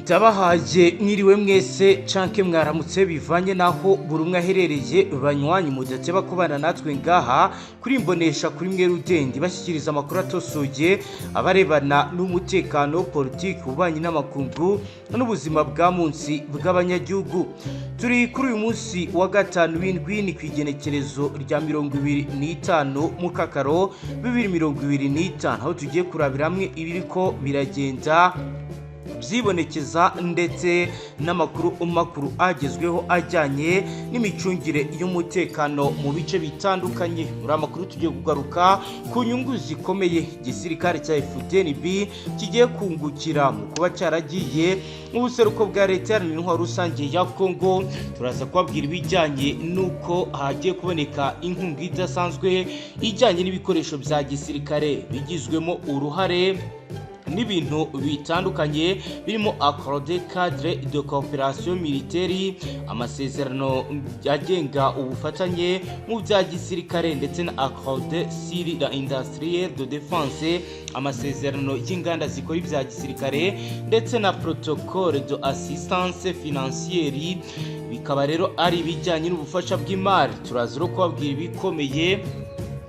Ndabahaye mwiriwe mwese canke mwaramutse, bivanye naho buri umwe aherereye. Banywanyi mudateba kubana natwe ngaha kuri Imbonesha kuri mwe Rudende, bashyikiriza amakuru atosoye abarebana n'umutekano, politiki, ububanyi n'amakungu n'ubuzima bwa munsi bw'abanyagihugu. Turi kuri uyu munsi wa gatanu w'indwi, ni ku igenekerezo rya 25 Mukakaro 2025, aho tugiye kurabira hamwe ibiriko biragenda byibonekeza ndetse n'amakuru makuru agezweho ajyanye n'imicungire y'umutekano mu bice bitandukanye. Muri amakuru tugiye kugaruka ku nyungu zikomeye igisirikare cya FDNB kigiye kungukira mu kuba cyaragiye mu buseruko bwa Leta Iharanira Intwaro Rusange ya Kongo. Turaza kubabwira ibijyanye n'uko hagiye kuboneka inkunga idasanzwe ijyanye n'ibikoresho bya gisirikare bigizwemo uruhare n'ibintu bitandukanye birimo accord cadre de coopération militaire, amasezerano agenga ubufatanye mu bya gisirikare, ndetse na accord sur la industrie de défense, amasezerano y'inganda zikora ibya gisirikare, ndetse na protocole de assistance financière, bikaba rero ari ibijyanye n'ubufasha bw'imari. Turaza no kubabwira ibikomeye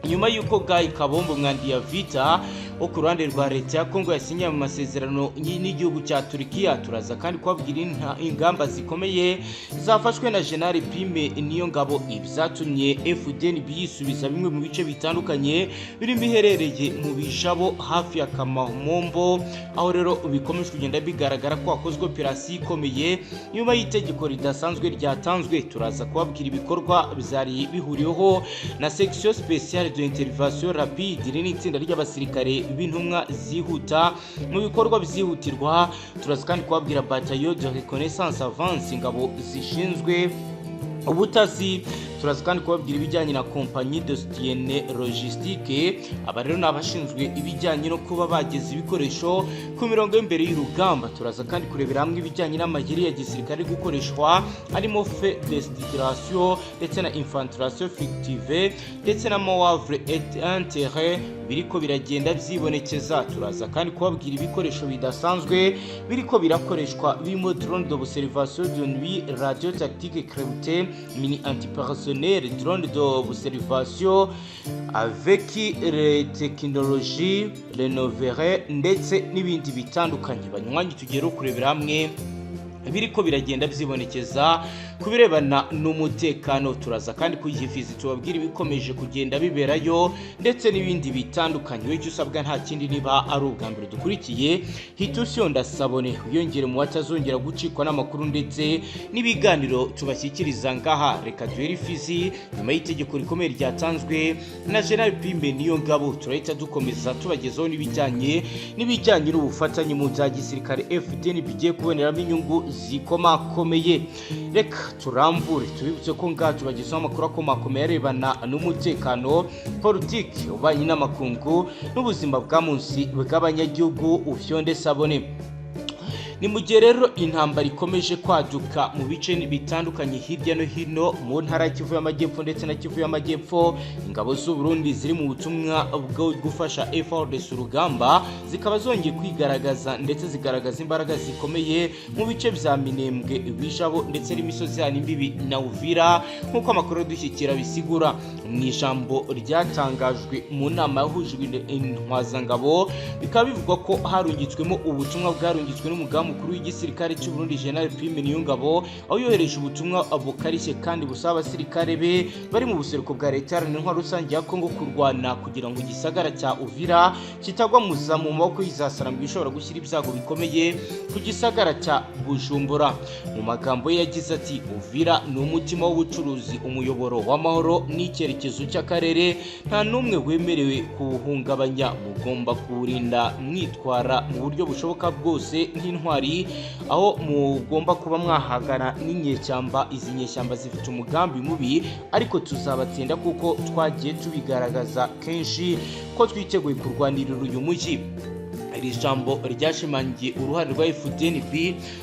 nyuma y'uko Guy Kabombo Muadiamvita wo ku ruhande rwa Leta ya Kongo yasinye mu masezerano n'igihugu cya Turikiya. Turaza kandi kubabwira ingamba zikomeye zafashwe na General Prime Niyongabo, ibyatumye FDNB yisubiza bimwe mu bice bitandukanye birimo iherereye mu Bijabo hafi ya Kamamombo, aho rero bikomeje kugenda bigaragara ko hakozwe operasiyo ikomeye nyuma y'itegeko ridasanzwe ryatanzwe. Turaza kubabwira ibikorwa byari bihuriweho na Section Spéciale de Intervention Rapide, iri ni itsinda ry'abasirikare b'intumwa zihuta mu bikorwa byihutirwa. Turaza kandi kubabwira Bataillon de Reconnaissance Avancée, ingabo zishinzwe ubutasi. Turaza kandi kubabwira ibijyanye na Compagnie de soutien logistique, aba rero ni abashinzwe ibijyanye no kuba bageza ibikoresho ku mirongo y'imbere y'urugamba. Turaza kandi kurebera hamwe ibijyanye n'amayeri ya gisirikare gukoreshwa, harimo feu de distraction ndetse na infiltration fictive ndetse na manœuvre en terrain biriko biragenda byibonekeza. Turaza kandi kubabwira ibikoresho bidasanzwe biriko birakoreshwa, birimo drone d'observation de nuit, radio tactique cryptée, mine antipersonnel, drone d'observation avec les technologies renouvelées, ndetse n'ibindi bitandukanye. Banywanyi, tugiye kurebera hamwe biriko biragenda byibonekeza ku birebana n'umutekano. Turaza kandi kuyifizi tubabwira ibikomeje kugenda biberayo ndetse n'ibindi bitandukanye. Wowe icyo usabwa nta kindi, niba ari ubwa mbere dukurikiye, hita ushyonda s'abonner, wiyongere mu batazongera gucikwa n'amakuru ndetse n'ibiganiro tubashyikiriza ngaha. Reka duhere Ifizi nyuma y'itegeko rikomeye ryatanzwe na General Prime Niyongabo. Turahita dukomeza tubagezaho n'ibijyanye n'ubufatanye mu bya gisirikare FDN bigiye kuboneramo inyungu zikomakomeye. Reka turambure, tubibutse ko ngaha tubagezaho amakuru akomakomeye arebana n'umutekano, politiki, ububanyi n'amakungu n'ubuzima bwa munsi bw'abanyagihugu. Ufyonde s'abonner. Ni mu gihe rero intambara ikomeje kwaduka mu bice bitandukanye hirya no hino mu ntara ya Kivu y'Amajyepfo ndetse na Kivu y'Amajyepfo, ingabo z'u Burundi ziri mu butumwa bwo gufasha FARDC urugamba zikaba zongeye kwigaragaza ndetse zigaragaza imbaraga zikomeye mu bice bya Minembwe, Bijabo ndetse n'imisozi ya imbibi na Uvira, nk'uko amakuru dushyikira bisigura. Mu ijambo ryatangajwe mu nama yahujwe intwazangabo, bikaba bivugwa ko harungitswemo ubutumwa bwarungitswe n'umugambi mukuru w'igisirikare cy'u Burundi, General Prime Niyongabo, aho yohereje ubutumwa bukarishye kandi busaba abasirikare be bari mu buseruko bwa Leta Iharanira Intwaro Rusange ya Kongo kurwana kugira ngo igisagara cya Uvira kitagwa muza mu maboko y'izasarambwe ishobora gushyira ibyago bikomeye ku gisagara cya Bujumbura. Mu magambo ye yagize ati: "Uvira ni umutima w'ubucuruzi, umuyoboro w'amahoro n'icyerekezo cy'akarere. Nta n'umwe wemerewe kuwuhungabanya. Mugomba kuwurinda mwitwara mu buryo bushoboka bwose nk'intwari, aho mugomba kuba mwahagana n'inyeshyamba. Izi nyeshyamba zifite umugambi mubi, ariko tuzabatsinda kuko twagiye tubigaragaza kenshi ko twiteguye kurwanirira uyu mujyi." Iri jambo ryashimangiye uruhare rwa FDNB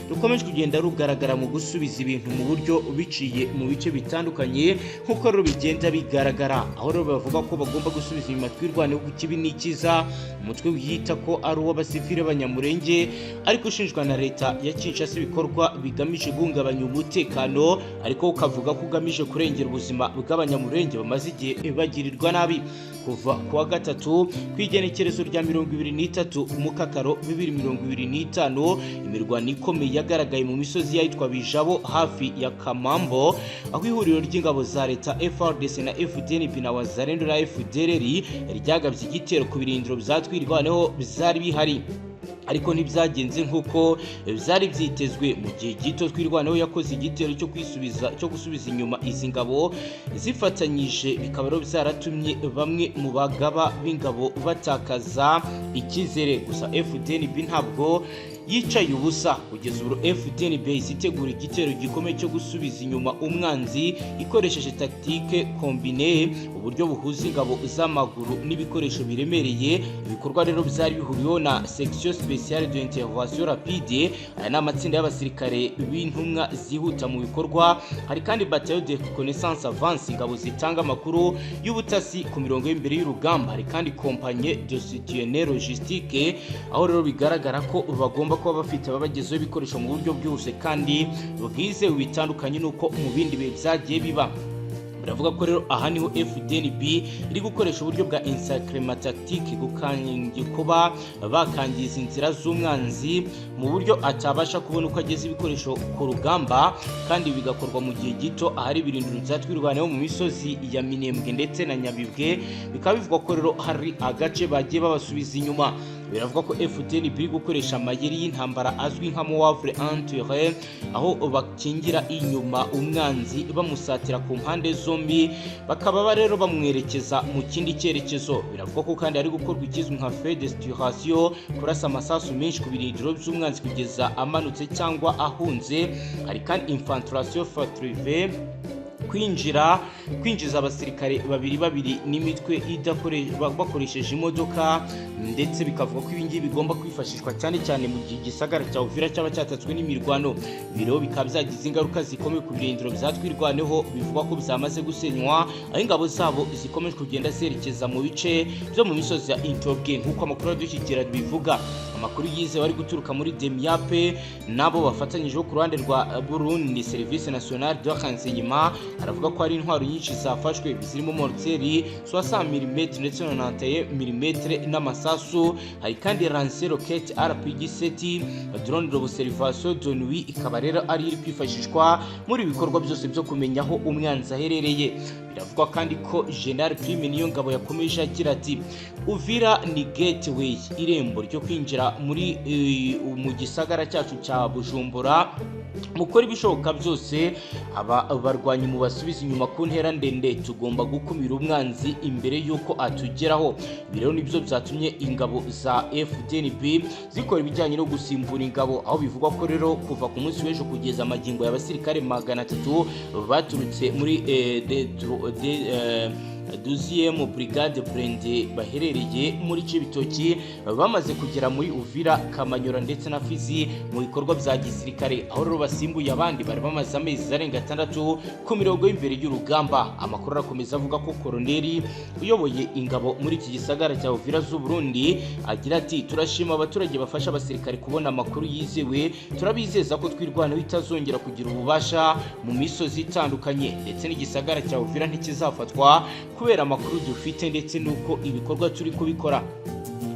rukomeje kugenda rugaragara mu gusubiza ibintu mu buryo biciye mu bice bitandukanye, nk'uko rero bigenda bigaragara, aho rero bavuga ko bagomba gusubiza inyuma Twirwaneho ku kibi n'ikiza, umutwe wiyita ko ari uw'abasivile b'Abanyamurenge ariko ushinjwa na leta ya Kinshasa ibikorwa bigamije guhungabanya umutekano, ariko ukavuga ko ugamije kurengera ubuzima bw'Abanyamurenge bamaze igihe bagirirwa nabi. Kuva ku wa gatatu ku igenekerezo rya 23 Mukakaro 2025, imirwano ikomeye yagaragaye mu misozi y'ahitwa Bijabo hafi ya Kamambo, aho ihuriro ry'ingabo za leta FARDC na FDNB na Wazalendo na FDLR ryagabye igitero ku birindiro bya Twirwaneho byari bihari, ariko ntibyagenze nk'uko byari byitezwe. Mu gihe gito Twirwaneho yakoze igitero cyo kwisubiza, cyo gusubiza inyuma izi ngabo zifatanyije, bikaba rero byaratumye bamwe mu bagaba b'ingabo batakaza icyizere. Gusa FDNB ntabwo yicaye ubusa. Kugeza ubu FDNB ihise itegura igitero gikomeye cyo gusubiza inyuma umwanzi ikoresheje tactique combinée, uburyo buhuza ingabo z'amaguru n'ibikoresho biremereye. Ibikorwa rero byari bihuriweho na Section Spéciale de Intervention Rapide, aya ni amatsinda y'abasirikare b'intumwa zihuta mu bikorwa. Hari kandi Bataillon de Reconnaissance Avancée, ingabo zitanga amakuru y'ubutasi ku mirongo y'imbere y'urugamba. Hari kandi Compagnie de Soutien Logistique, aho rero bigaragara ko bagomba kuba bafite ababagezeho ibikoresho mu buryo bwihuse kandi bwizewe, bitandukanye n'uko mu bindi bihe byagiye biba. Biravuga ko rero aha niho FDNB iri gukoresha uburyo bwa encerclement tactique, kuba bakangiza inzira z'umwanzi mu buryo atabasha kubona uko ageza ibikoresho ku rugamba, kandi bigakorwa mu gihe gito. Ahari ibirindiro bya Twirwaneho mu misozi ya Minembwe ndetse na Nyabibwe, bikaba bivugwa ko rero hari agace bagiye babasubiza inyuma. Biravuga ko FDNB iri gukoresha amayeri y'intambara azwi nka manœuvre entourée, aho bakingira inyuma umwanzi bamusatira ku mpande zombi, bakaba rero bamwerekeza mu kindi cyerekezo. Biravuga ko kandi hari gukorwa ikizwi nka feu de saturation, kurasa amasasu menshi ku birindiro by'umwanzi kugeza amanutse cyangwa ahunze. Hari kandi infiltration furtive, kwinjiza abasirikare babiri babiri n'imitwe bakoresheje imodoka, ndetse bikavuga ko ibingibi bigomba kwifashishwa cyane cyane mu gihe igisagara cya Uvira cyaba cyatatswe n'imirwano. Ibi rero bikaba byagize ingaruka zikomeye ku birindiro bya Twirwaneho, bivugwa ko byamaze gusenywa, aho ingabo zabo zikomeje kugenda zerekeza mu bice byo mu misozi ya Intobwe, nk'uko amakuru adushyikira bivuga. Amakuru yizewe ari guturuka muri Demiape nabo bafatanyijeho ku ruhande rwa Burundi, Service National de Renseignement, aravuga ko hari intwaro nyinshi zafashwe zirimo mortier 60 mm ndetse na 91 mm n'amasasu. Hari kandi lance roquette RPG 7, drone d'observation de nuit, ikaba rero ari iri kwifashishwa muri ibi bikorwa byose byo kumenya aho umwanzi aherereye. Biravugwa kandi ko General Prime Niyongabo yakomeje agira ati: "Uvira ni gateway, irembo ryo kwinjira muri mu gisagara cyacu cya Bujumbura. Mukora ibishoboka byose aba barwanyi mubasubize inyuma ku ntera ndende. Tugomba gukumira umwanzi imbere y'uko atugeraho." Ibi rero nibyo byatumye ingabo za FDNB zikora ibijyanye no gusimbura ingabo, aho bivugwa ko rero kuva ku munsi w'ejo kugeza amagingo y'abasirikare 300 baturutse muri 12e Brigade Blindée baherereye muri Cibitoki bamaze kugera muri Uvira, Kamanyora ndetse na Fizi mu bikorwa bya gisirikare, aho rero basimbuye abandi bari bamaze amezi arenga 6 ku mirongo y'imbere y'urugamba. Amakuru arakomeza avuga ko koroneri uyoboye ingabo muri iki gisagara cya Uvira z'u Burundi agira ati: "Turashima abaturage bafasha abasirikare kubona amakuru yizewe. Turabizeza ko Twirwaneho itazongera kugira ububasha mu misozi itandukanye, ndetse n'igisagara cya Uvira ntikizafatwa kubera amakuru dufite ndetse n'uko ibikorwa turi kubikora."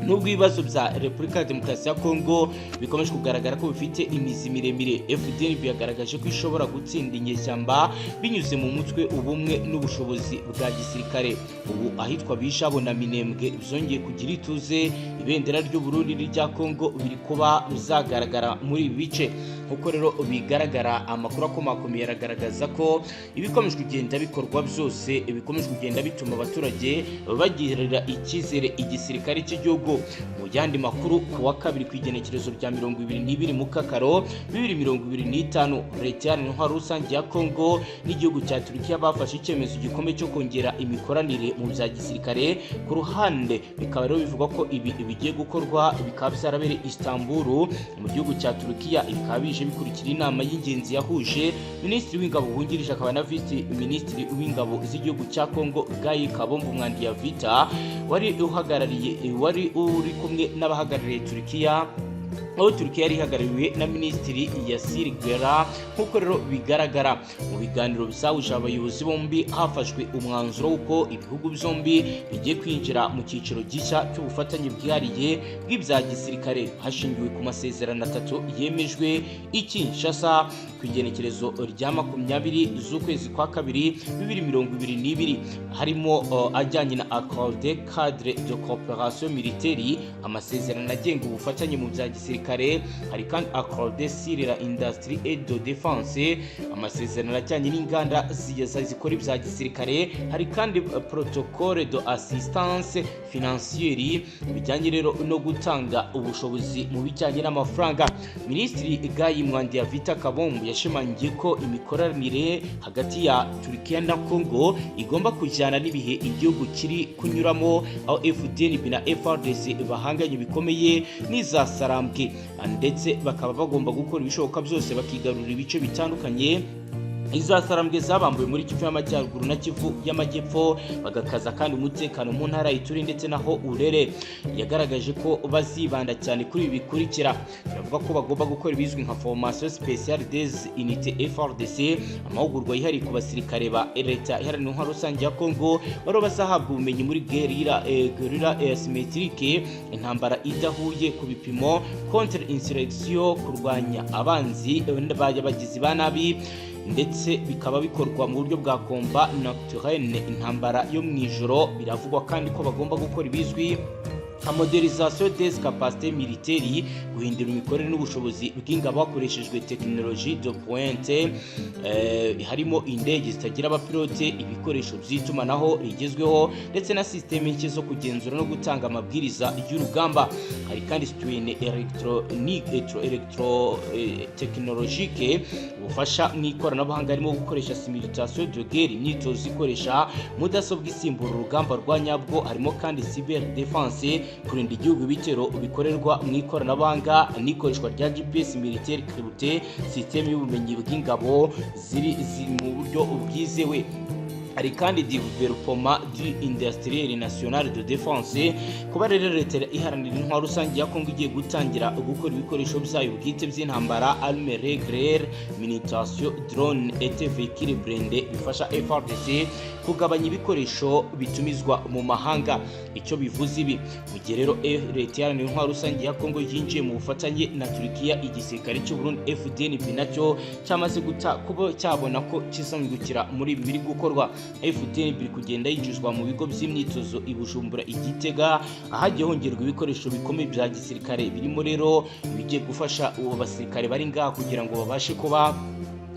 Nubwo ibibazo bya Repubulika ya Demokarasi ya Kongo bikomeje kugaragara ko bifite imizi miremire, FDNB yagaragaje ko ishobora gutsinda inyeshyamba binyuze mu mutwe, ubumwe n'ubushobozi bwa gisirikare. Ubu ahitwa Bijabo na Minembwe byongeye kugira ituze, ibendera ry'u Burundi n'irya Kongo biri kuba bizagaragara muri ibi bice. Nkuko rero bigaragara, amakuru akomakomeye aragaragaza ko ibikomeje kugenda bikorwa byose bikomeje kugenda bituma abaturage bagirira icyizere igisirikare cy'igihugu. Mu yandi makuru, ku wa kabiri, ku igenekerezo rya 22 Mukakaro 2025, Leta Iharanira Intwaro Rusange ya Kongo n'igihugu cya Turukiya bafashe icyemezo gikomeye cyo kongera imikoranire mu bya gisirikare ku ruhande. Bikaba rero bivugwa ko ibi bigiye gukorwa bikaba byarabereye Istanbul mu gihugu cya Turukiya. Bikaba bije bikurikira inama y'ingenzi yahuje Minisitiri w'Ingabo wungirije akaba na Visi Minisitiri w'Ingabo z'igihugu cya Kongo, Guy Kabombo Muadiamvita, wari uhagarariye, wari uri kumwe n'abahagarariye Turukiya, aho Turukiya yari ihagarariwe na Minisitiri Yasir Güler. Nk'uko rero bigaragara, mu biganiro byahuje abayobozi bombi hafashwe umwanzuro w'uko ibihugu byombi bigiye kwinjira mu cyiciro gishya cy'ubufatanye bwihariye bw'ibya gisirikare, hashingiwe ku masezerano atatu yemejwe i Kinshasa ku igenekerezo rya 20 z'ukwezi kwa kabiri 2022, harimo ajyanye na accord de cadre de coopération militaire, amasezerano agenga ubufatanye mu bya gisirikare. Hari kandi accord sur la industrie et de défense, amasezerano ajyanye n'inganda zikora ibya gisirikare. Hari kandi protocole de assistance financière, bijyanye rero no gutanga ubushobozi mu bijyanye n'amafaranga. Minisitiri Guy Muadiamvita Kabombo yashimangiye ko imikoranire hagati ya Turkiya na Congo igomba kujyana n'ibihe igihugu kiri kunyuramo, aho FDNB na FARDC bahanganye bikomeye n'iza Sarambwe, ndetse bakaba bagomba gukora ibishoboka byose bakigarurira ibice bitandukanye izasarambwe zabambuwe muri Kivu y'Amajyaruguru na Kivu y'Amajyepfo, bagakaza kandi umutekano mu ntara y'Ituri ndetse naho Urere. Yagaragaje ko bazibanda cyane kuri ibi bikurikira. Biravuga ko bagomba gukora ibizwi nka formation spéciale des unités FARDC, amahugurwa yihariye ku basirikare ba Leta Iharanira Intwaro Rusange ya Congo, bari bazahabwa ubumenyi muri guerrilla asymétrique, intambara idahuye ku bipimo, contre insurrection, kurwanya abanzi bagizi ba nabi, ndetse bikaba bikorwa mu buryo bwa combat nocturne, intambara yo mu ijoro. Biravugwa kandi ko bagomba gukora ibizwi nka modernisation des capacités militaires, guhindura imikorere n'ubushobozi bw'ingabo hakoreshejwe technologie de pointe, harimo indege zitagira abapilote, ibikoresho by'itumanaho rigezweho, ndetse na système nshya zo kugenzura no gutanga amabwiriza y'urugamba. Hari kandi soutien électronique, électro technologique, ubufasha mu ikoranabuhanga, harimo gukoresha simulation de guerre, imyitozo ikoresha mudasobwa isimbura urugamba rwa nyabwo. Harimo kandi cyber défense, kurinda igihugu ibitero bikorerwa mu ikoranabuhanga, n'ikoreshwa rya GPS militaire crypté, système y'ubumenyi bw'ingabo ziri mu buryo bwizewe. Hari kandi développement du industriel national de défense. Kuba rero Leta Iharanira Intwaro Rusange ya Kongo igiye gutangira gukora ibikoresho byayo bwite by'intambara, arme légère, munition, drone et véhicule blindé, bifasha FARDC kugabanya ibikoresho bitumizwa mu mahanga. Icyo bivuze ibi, mu gihe rero Leta Iharanira Intwaro Rusange ya Kongo yinjiye mu bufatanye na Turukiya, igisirikare cy'u Burundi FDNB nacyo cyamaze guta kuba cyabona ko kizungukira muri ibi biri gukorwa. FDNB iri kugenda yinjizwa mu bigo by'imyitozo i Bujumbura, i Gitega, ahagiye hongerwa ibikoresho bikomeye bya gisirikare, birimo rero ibigiye gufasha uwo basirikare bari ngaha kugira ngo babashe kuba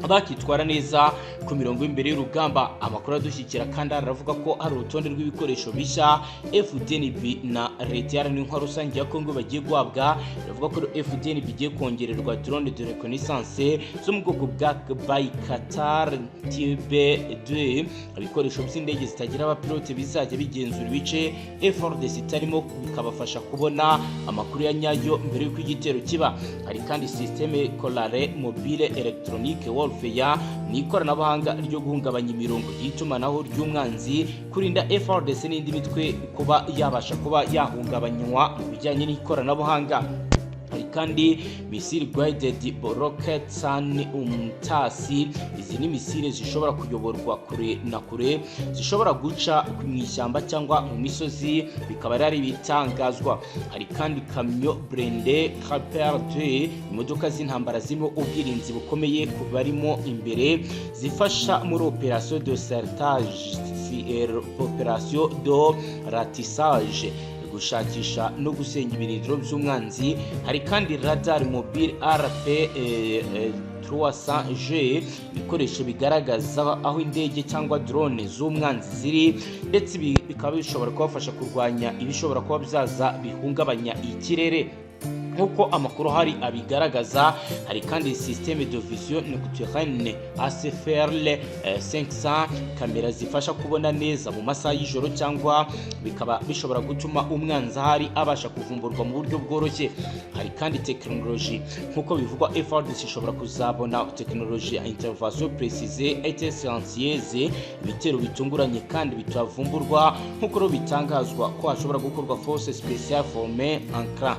bakitwara neza ku mirongo y'imbere y'urugamba. Amakuru adushyikira kandi aravuga ko hari urutonde rw'ibikoresho bishya FDNB na Leta Iharanira Intwaro Rusange ya Kongo bagiye guhabwa. Biravuga ko FDNB igiye kongererwa drone de reconnaissance zo mu bwoko bwa Bayraktar TB2, ibikoresho by'indege zitagira abapilote bizajya bigenzura ibice FARDC itarimo, bikabafasha kubona amakuru ya nyayo mbere y'uko igitero kiba. Hari kandi système Collared mobile electronic warfare, ni ikoranabuhanga ryo guhungabanya imirongo y'itumanaho ry'umwanzi, kurinda FARDC n'indi mitwe kuba yabasha kuba yahungabanywa mu bijyanye n'ikoranabuhanga. Hari kandi missile guided Roketsan UMTAS. Izi ni misile zishobora kuyoborwa kure na kure, zishobora guca mu ishyamba cyangwa mu misozi, bikaba ari ibitangazwa. Hari kandi camion blindé Leopard 2, imodoka z'intambara zirimo ubwirinzi bukomeye ku barimo imbere, zifasha muri opération de sauvetage, opération de ratissage, Gushakisha no gusenya ibirindiro by'umwanzi. Hari kandi radar mobile RP 300G, ibikoresho bigaragaza aho indege cyangwa drone z'umwanzi ziri, ndetse ibi bikaba bishobora kubafasha kurwanya ibishobora kuba byaza bihungabanya ikirere, nk'uko amakuru ahari abigaragaza. Hari kandi système de vision nocturne ASFR 500, kamera zifasha kubona neza mu masaha y'ijoro, cyangwa bikaba bishobora gutuma umwanzi ahari abasha kuvumburwa mu buryo bworoshye. Hari kandi tekinoloji, nk'uko bivugwa, FARDC ishobora kuzabona tekinoloji ya intervention précise et silencieuse, ibitero bitunguranye kandi bitavumburwa, nk'uko rero bitangazwa ko hashobora gukorwa force spéciale formée en clan.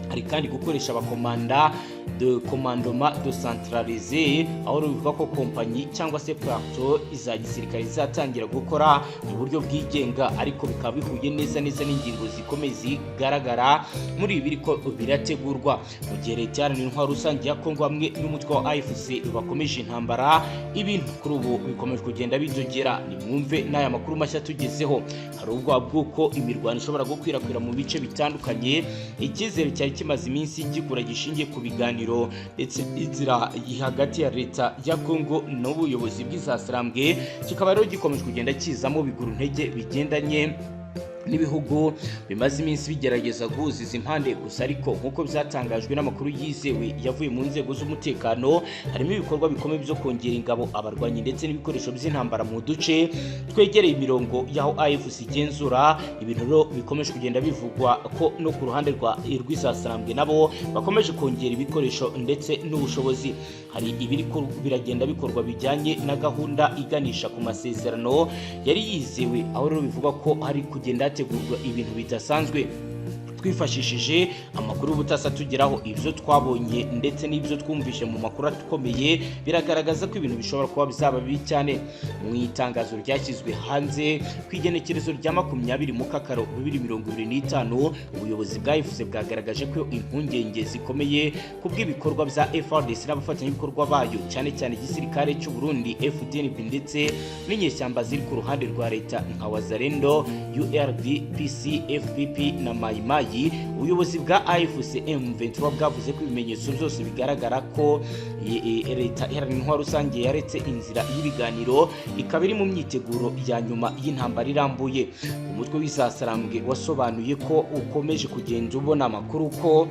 Hari kandi gukoresha abakomanda de commandement décentralisé, aho bivuga ko kompanyi cyangwa se peloton za gisirikare zizatangira gukora mu buryo bwigenga, ariko bikaba bihuye neza neza n'ingingo zikomeye zigaragara muri ibi biriko birategurwa. Mu gihe Leta Iharanira Intwaro Rusange ya Kongo hamwe n'umutwe wa AFC bakomeje intambara, ibintu kuri ubu bikomeje kugenda bidogera. Nimwumve n'aya makuru mashya tugezeho. Hari ubwoba bw'uko imirwano ishobora gukwirakwira mu bice bitandukanye. Icyizere cyari kimaze iminsi gikura gishingiye ku biganiro ndetse inzira hagati ya Leta ya Kongo n'ubuyobozi bw'izasarambwe kikaba rero gikomeje kugenda kizamo biguru ntege, bigendanye n'ibihugu bimaze iminsi bigerageza guhuza izi mpande gusa. Ariko nk'uko byatangajwe n'amakuru yizewe yavuye mu nzego z'umutekano, harimo ibikorwa bikomeye byo kongera ingabo, abarwanyi ndetse n'ibikoresho by'intambara mu duce twegereye imirongo y'aho AFC igenzura. Ibintu rero bikomeje kugenda bivugwa ko no ku ruhande rwa rw'izasarambwe nabo bakomeje kongera ibikoresho ndetse n'ubushobozi. Hari ibiri biragenda bikorwa bijyanye na gahunda iganisha ku masezerano yari yizewe, aho rero bivugwa ko hari kugenda hategurwa ibintu bidasanzwe. Twifashishije amakuru y'ubutasi atugeraho, ibyo twabonye ndetse n'ibyo twumvishe mu makuru akomeye biragaragaza ko ibintu bishobora kuba bizaba bibi cyane. Mu itangazo ryashyizwe hanze ku igenekerezo rya 20 Mukakaro 2025, ubuyobozi bwa AFC bwagaragaje ko impungenge zikomeye ku bw'ibikorwa bya FARDC n'abafatanyabikorwa bayo, cyane cyane igisirikare cy'u Burundi, FDNB ndetse n'inyeshyamba ziri ku ruhande rwa leta nka Wazalendo, URD, PC, FPP na Mayimayi. Ubuyobozi bwa AFC M23 bwavuze ko ibimenyetso byose bigaragara ko Leta Iharanira Intwaro Rusange yaretse inzira y'ibiganiro, ikaba iri mu myiteguro ya nyuma y'intambara irambuye. Umutwe w'izasarambwe wasobanuye ko ukomeje kugenda ubona amakuru ko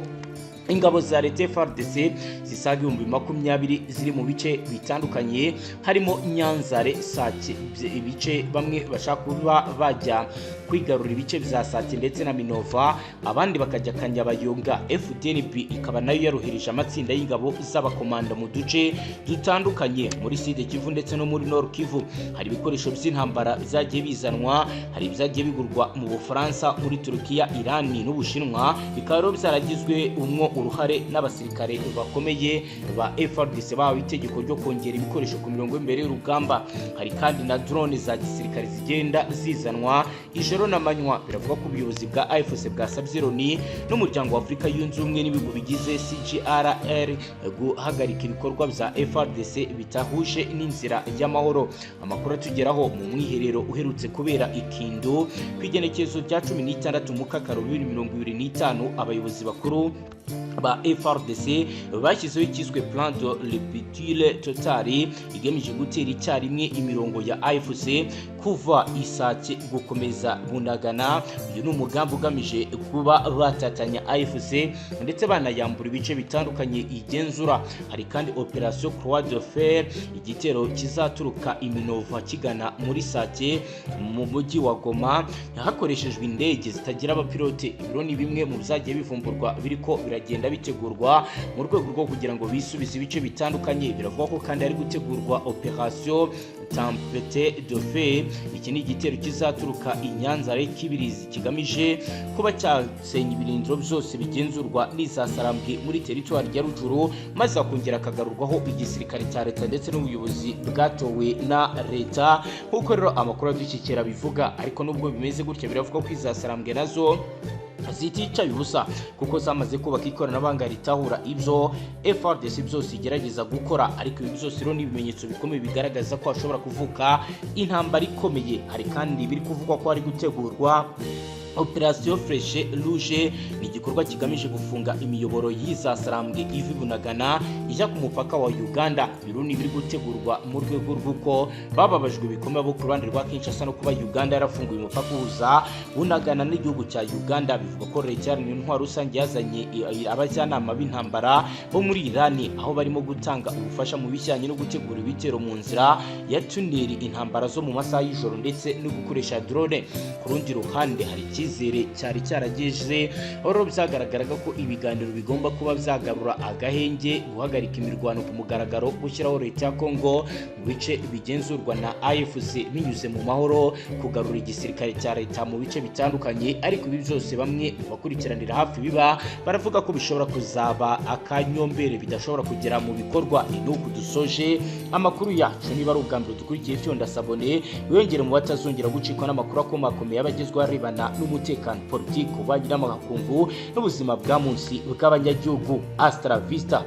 ingabo za leta FARDC zisaga 20,000 ziri mu bice bitandukanye, harimo Nyanzare, Sake, ibice bamwe bashaka kuba bajya kwigarurira ibice bya Sake ndetse na Minova, abandi bakajya Kanyabayonga. FDNB ikaba nayo yarohereje amatsinda y'ingabo z'abakomanda mu duce dutandukanye muri Sud Kivu ndetse no muri Nord Kivu. Hari ibikoresho by'intambara byagiye bizanwa, hari ibyagiye bigurwa mu Bufaransa, muri Turukiya, Irani n'Ubushinwa, bikaba rero byaragizwe umwo uruhare n'abasirikare bakomeye ba FARDC bahawe itegeko ryo kongera ibikoresho ku mirongo y'imbere y'urugamba. Hari kandi na drone za gisirikare zigenda zizanwa ijoro n'amanywa. Biravuga ko ubuyobozi bwa AFC bwasabye Loni n'Umuryango wa Afurika Yunze Ubumwe n'ibihugu bigize CGRL guhagarika ibikorwa bya FARDC bitahuje n'inzira y'amahoro. Amakuru atugeraho, mu mwiherero uherutse kubera Ikindu ku igenekerezo rya 16 Mukakaro 2025, abayobozi bakuru ba FARDC bashyizeho ikiswe plan de rupture totale, igamije gutera icyarimwe imirongo ya AFC kuva Isake gukomeza Bunagana. Uyu ni umugambi ugamije kuba batatanya AFC ndetse banayambura ibice bitandukanye igenzura. Hari kandi operation Croix de Fer, igitero kizaturuka Iminova kigana muri Sake mu mujyi wa Goma hakoreshejwe indege zitagira abapilote. Ibiro ni bimwe mu byagiye bivumburwa biriko biragenda bitegurwa mu rwego rwo kugira ngo bisubize ibice bitandukanye. Biravugwa ko kandi hari gutegurwa operation Tempête de Feu. Iki ni igitero kizaturuka i Nyanza Kibirizi, kigamije kuba cyasenya ibirindiro byose bigenzurwa n'izasarambwe muri teritwari ya Rutshuru, maze hakongera hakagarurwaho igisirikare cya leta ndetse n'ubuyobozi bwatowe na leta, nk'uko rero amakuru adushyikira bivuga. Ariko nubwo bimeze gutya, biravuga ko izasarambwe nazo ziticaye ubusa, kuko zamaze kubaka ikoranabuhanga ritahura ibyo FARDC byose igerageza gukora. Ariko ibi byose rero ni ibimenyetso bikomeye bigaragaza ko hashobora kuvuka intambara ikomeye. Hari kandi biri kuvugwa ko hari gutegurwa Opération Flèche Rouge ni igikorwa kigamije gufunga imiyoboro y'izasarambwe iva i Bunagana ijya ku mupaka wa Uganda. Biruni biri gutegurwa mu rwego rw'uko bababajwe bikomeye bo ku ruhande rwa Kinshasa no kuba Uganda yarafunguye umupaka uhuza Bunagana n'igihugu cya Uganda. Bivugwa ko leta iharanira intwaro rusange yazanye abajyanama b'intambara bo muri Irani, aho barimo gutanga ubufasha mu bijyanye no gutegura ibitero mu nzira ya tunnel, intambara zo mu masaha y'ijoro ndetse no gukoresha drone. Ku rundi ruhande, hari icyizere cyari cyarageze aho rero byagaragaraga ko ibiganiro bigomba kuba byagarura agahenge, guhagarika imirwano ku mugaragaro, gushyiraho leta ya Kongo mu bice bigenzurwa na AFC binyuze mu mahoro, kugarura igisirikare cya leta mu bice bitandukanye. Ariko ibi byose, bamwe mu bakurikiranira hafi biba baravuga ko bishobora kuzaba akanyombere, bidashobora kugera mu bikorwa. Ni nuku dusoje amakuru yacu. Niba ari ubwa mbere dukurikiye, fyonda s'abonner, wiyongere mu batazongera gucikwa n'amakuru akomakomeye abagezweho arebana n'umutekano, politiki, ububanyi n'amakungu n'ubuzima bwa munsi bw'abanyagihugu. Hasta la vista.